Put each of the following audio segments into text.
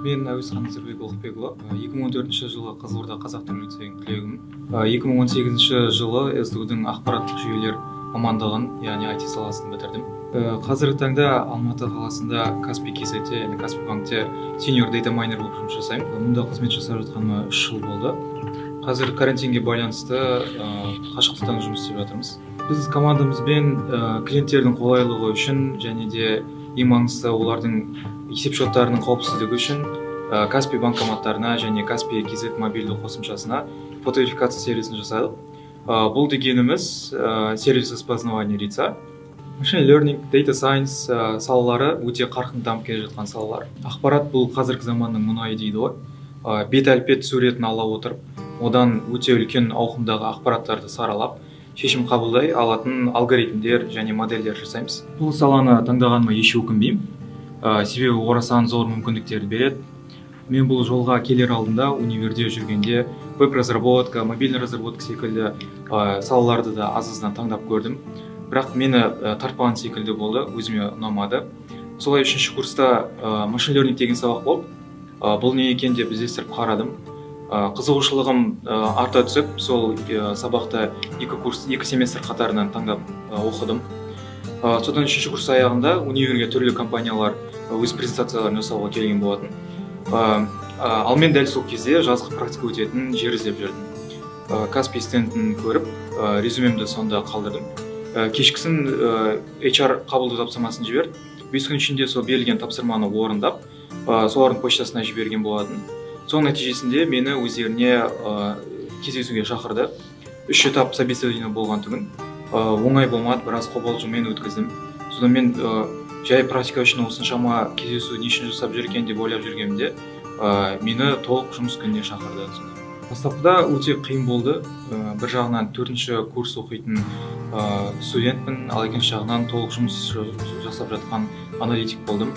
Мен Әуезхан Назарбек Ұлықбекұлы. 2014 жылы Қызылорда қазақ тілі лицейінің түлегімін. 2018 жылы СДУ-дың ақпараттық жүйелер мамандығын, яғни IT саласын бітірдім. Қазіргі таңда Алматы қаласында Каспий KZ-те, яғни Каспий банкте senior data miner болып жұмыс жасаймын. Мұнда қызмет жасап жатқаныма 3 жыл болды. Қазір карантинге байланысты қашықтықтан жұмыс істеп жатырмыз. Біз командамызбен клиенттердің қолайлылығы үшін және де ең маңыздысы олардың есепшоттарының қауіпсіздігі үшін Каспий банкоматтарына және Каспий KZ мобильді қосымшасына фотоверификация сервисін жасадық. Бұл дегеніміз сервис распознавания лица. Machine learning, data science салалары өте қарқынды дамып келе жатқан салалар. Ақпарат бұл қазіргі заманның мұнайы дейді ғой. Бет әлпет суретін ала отырып, одан өте үлкен ауқымдағы ақпараттарды саралап, шешім қабылдай алатын алгоритмдер және модельдер жасаймыз. Бұл саланы таңдағаныма еш өкінбеймін. Себебі орасан зор мүмкіндіктерді береді. Мен бұл жолға келер алдында универде жүргенде веб-разработка, мобильный разработка секілді салаларды да аз-аздан таңдап көрдім. Бірақ мені тартпаған секілді болды, өзіме ұнамады. Солай үшінші курста machine learning деген сабақ болды. Бұл не екен деп іздестіріп қарадым. Қызығушылығым арта түсіп, сол сабақты екі курс, екі семестр қатарынан таңдап оқыдым. Содан үшінші курс аяғында универге түрлі компаниялар өз презентацияларын жасауға келген болатын. Ал мен дәл сол кезде жазғы практика өтетін жер іздеп жүрдім. Каспий стендін көріп, резюмемді сонда қалдырдым. Кешкісін HR қабылдау тапсырмасын жіберді. 5 күн ішінде сол берілген тапсырманы орындап, солардың почтасына жіберген болатын. Соның нәтижесінде мені өздеріне кездесуге шақырды. 3 этап собеседование болған түгін. Оңай болмады, біраз қобалжумен өткіздім. Содан мен жай практика үшін осыншама кездесу не үшін жасап жүр екен деп ойлап жүргенімде, мені толық жұмыс күніне шақырды. Бастапқыда өте қиын болды. Бір жағынан төртінші курс оқитын студентпін, ал екінші жағынан толық жұмыс жасап жатқан аналитик болдым.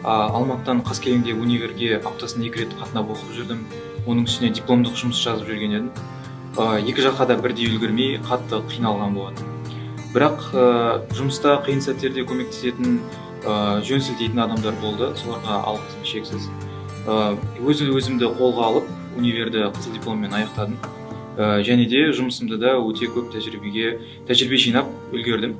Алматыдан Қаскелеңдегі универге аптасына 2 рет қатынап оқып жүрдім. Оның үстіне дипломдық жұмыс жазып жүрген едім. Екі жаққа да бірдей үлгермей қатты қиналған болатын. Бірақ жұмыста қиын сәттерде көмектесетін, жөн сілтейтін адамдар болды. Соларға алғысым шексіз. Өз өзімді қолға алып, универді қызыл дипломмен аяқтадым. Және де жұмысымда да өте көп тәжірибе жинап үлгердім.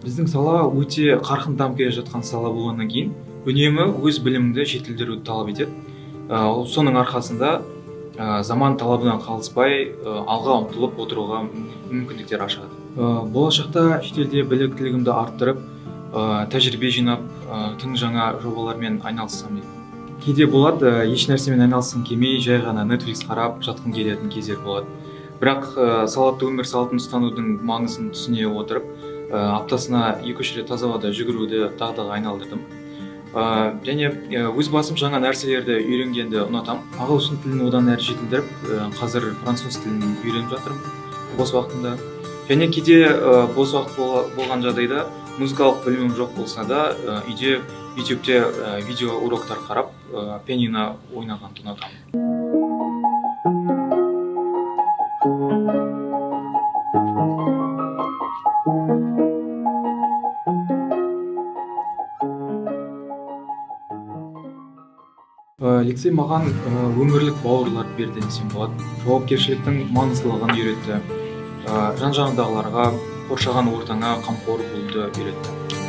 Біздің сала өте қарқынды дамып келе жатқан сала болғаннан кейін үнемі өз біліміңді жетілдіруді талап етеді. Соның арқасында заман талабынан қалыспай, алға ұмтылып отыруға мүмкіндіктер ашады. Болашақта шетелде біліктілігімді арттырып, тәжірибе жинап, тың жаңа жобалармен айналыссам деймін. Кейде болады, еш нәрсемен айналысқым келмей, жай ғана Netflix қарап жатқым келетін кездер болады. Бірақ салауатты өмір салтын ұстанудың маңызын түсіне отырып, аптасына 2-3 рет таза ауада жүгіруді дағдыға айналдырдым. Және өз басым жаңа нәрселерді үйренгенді ұнатамын. Ағылшын тілін одан әрі жетілдіріп, қазір француз тілін үйреніп жатырмын бос уақытымда. Және кейде бос уақыт болған жағдайда музыкалық білімім жоқ болса да, үйде ютубте видео уроктар қарап, пианино ойнағанды ұнатамын. Лицей маған өмірлік бауырлар берді десем болады. Жауапкершіліктің маңыздылығын үйретті. Жан жағыңдағыларға, қоршаған ортаңа қамқор болуды үйретті.